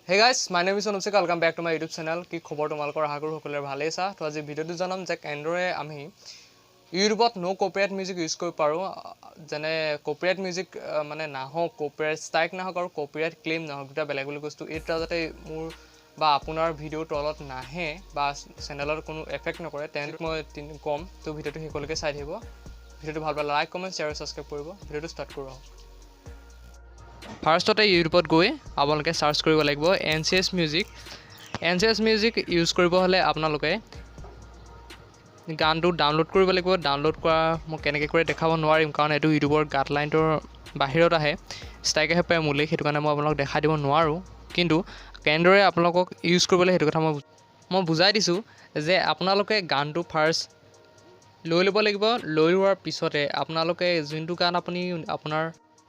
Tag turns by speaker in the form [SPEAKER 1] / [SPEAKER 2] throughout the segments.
[SPEAKER 1] Hey guys, my name is Anup, welcome back to my YouTube channel. কি খবৰ তোমালোকৰ? আশা কৰোঁ সকলোৰে ভালেই আছা। তো আজি ভিডিঅ'টো জনাম যে কেনেদৰে আমি ইউটিউবত ন' কপিৰাইট মিউজিক ইউজ কৰিব পাৰোঁ, যেনে কপিৰাইট মিউজিক মানে নাহক, কপিৰাইট ষ্ট্ৰাইক নাহক আৰু কপিৰাইট ক্লেইম নাহক, দুটা বেলেগ বেলেগ বস্তু। এই দুটা যাতে মোৰ বা আপোনাৰ ভিডিঅ'ৰ তলত নাহে বা চেনেলত কোনো এফেক্ট নকৰে, তেনে মই ক'ম। তো ভিডিঅ'টো শেষলৈকে চাই থাকিব। ভিডিঅ'টো ভাল পালে লাইক, কমেণ্ট, শ্বেয়াৰ, ছাবস্ক্ৰাইব কৰিব। ভিডিঅ'টো ষ্টাৰ্ট কৰোঁ। ফাৰ্ষ্টতে ইউটিউবত গৈ আপোনালোকে চাৰ্চ কৰিব লাগিব NCS music. NCS music use কৰিব হ'লে আপোনালোকে গানটো ডাউনলোড কৰিব লাগিব। ডাউনলোড কৰা মই কেনেকৈ কৰে দেখাব নোৱাৰিম, কাৰণ এইটো ইউটিউবৰ গাইডলাইনটোৰ বাহিৰত আহে, ষ্ট্ৰাইক আহে পাৰে মোলৈ। সেইটো কাৰণে মই আপোনালোকক দেখাই দিব নোৱাৰোঁ। কিন্তু কেনেদৰে আপোনালোকক ইউজ কৰিবলৈ সেইটো কথা মই বুজাই দিছোঁ যে আপোনালোকে গানটো ফাৰ্ষ্ট লৈ ল'ব লাগিব। লৈ লোৱাৰ পিছতে আপোনালোকে যোনটো গান আপুনি আপোনাৰ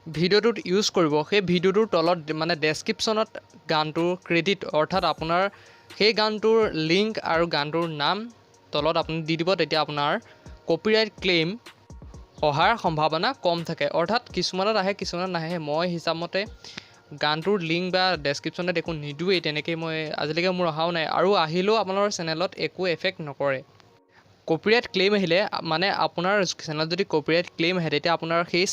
[SPEAKER 1] ভিডিঅ'টোত ইউজ কৰিব, সেই ভিডিঅ'টোৰ তলত মানে ডেছক্ৰিপশ্যনত গানটোৰ ক্ৰেডিট, অৰ্থাৎ আপোনাৰ সেই গানটোৰ লিংক আৰু গানটোৰ নাম তলত আপুনি দি দিব। তেতিয়া আপোনাৰ কপিৰাইট ক্লেইম অহাৰ সম্ভাৱনা কম থাকে। অৰ্থাৎ কিছুমানত আহে, কিছুমানত নাহে। মই হিচাপমতে গানটোৰ লিংক বা ডেছক্ৰিপশ্যনত একো নিদিওঁৱেই। তেনেকেই মই আজিলৈকে মোৰ অহাও নাই আৰু আহিলেও আপোনালোকৰ চেনেলত একো এফেক্ট নকৰে। কপিৰাইট ক্লেইম আহিলে, মানে আপোনাৰ চেনেলত যদি কপিৰাইট ক্লেইম আহে, তেতিয়া আপোনাৰ সেই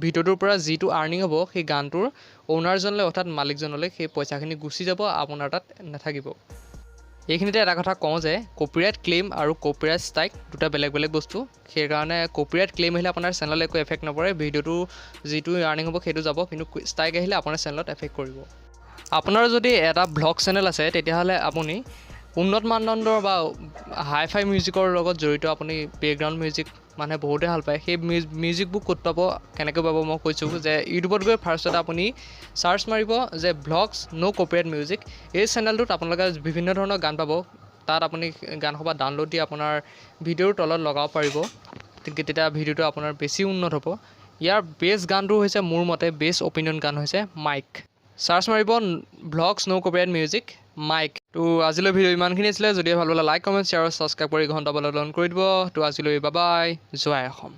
[SPEAKER 1] ভিডিঅ'টোৰ পৰা যিটো আৰ্নিং হ'ব, সেই গানটোৰ অ'নাৰজনলৈ অৰ্থাৎ মালিকজনলৈ সেই পইচাখিনি গুচি যাব, আপোনাৰ তাত নাথাকিব। এইখিনিতে এটা কথা কওঁ যে কপিৰাইট ক্লেইম আৰু কপিৰাইট ষ্ট্ৰাইক দুটা বেলেগ বেলেগ বস্তু। সেইকাৰণে কপিৰাইট ক্লেইম আহিলে আপোনাৰ চেনেলত একো এফেক্ট নপৰে, ভিডিঅ'টো যিটো আৰ্নিং হ'ব সেইটো যাব। কিন্তু ষ্ট্ৰাইক আহিলে আপোনাৰ চেনেলত এফেক্ট কৰিব। আপোনাৰ যদি এটা ভ্লগ চেনেল আছে, তেতিয়াহ'লে আপুনি উন্নত মানদণ্ডৰ বা হাই ফাই মিউজিকৰ লগত জড়িত আপুনি বেকগ্ৰাউণ্ড মিউজিক মানুহে বহুতে ভাল পায়। সেই মিউজিকবোৰ ক'ত পাব, কেনেকৈ পাব, মই কৈছোঁ যে ইউটিউবত গৈ ফাৰ্ষ্টতে আপুনি চাৰ্চ মাৰিব যে ভ্লগছ ন' কপিৰাইট মিউজিক। এই চেনেলটোত আপোনালোকে বিভিন্ন ধৰণৰ গান পাব। তাত আপুনি গানসোপা ডাউনলোড দি আপোনাৰ ভিডিঅ'ৰ তলত লগাব পাৰিব। তেতিয়া ভিডিঅ'টো আপোনাৰ বেছি উন্নত হ'ব। ইয়াৰ বেষ্ট গানটো হৈছে, মোৰ মতে বেষ্ট অপিনিয়ন গান হৈছে মাইক। চাৰ্চ মাৰিব ভ্লগছ ন' কপিৰাইট মিউজিক মাইক। তো আজিলৈ ভিডিঅ' ইমানখিনি আছিলে। যদি ভাল পালে লাইক, কমেণ্ট, শ্বেয়াৰ, ছাবস্ক্ৰাইব কৰি ঘণ্টা বজাত অন কৰি দিব। তো আজিলৈ বাই, জয় অসম।